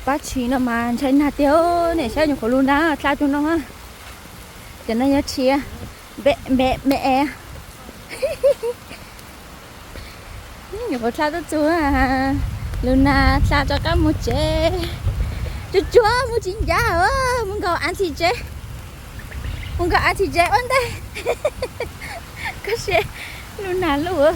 Pab tshis no mas ntshai nag tiag, nej saib nyuam qhuav lub nab dlha cuag no. Cov no yog tshis npe npe me es. Nyuam qhuav dlha tuaj txug, lub nab dlha rov qab mus tsev. Tsuag tsuag mus tsis ncav, mus nkaum av txiv tsev, mus nkaum av txiv tsev ua ntej. Koj se lub nab luj.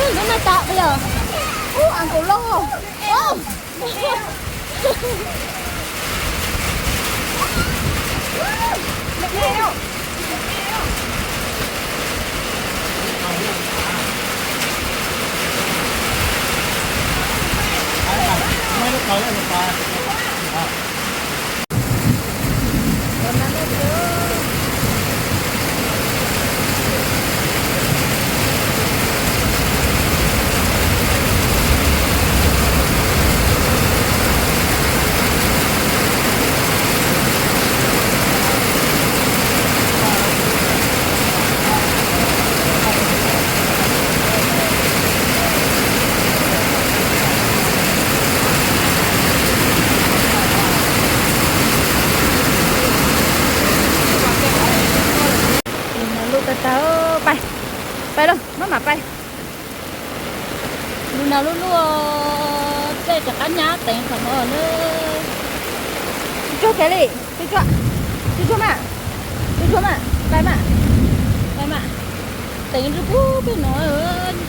Ub, ntawm no tas yog, ub, av nkaus loj. Lub no luj tag tag, pais, pais lauj, maj mam pais. Lub no luj luj, tej rov qab nyab teev qhov no na. Tsuag kiag li, tsuag tsuag, tsuag tsuag mas, tsuag tsuag mas, pais mas, pais mas. Teev rau pug pem no,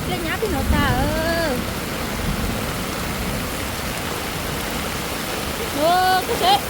tej nyab pem no tag. Koj saib,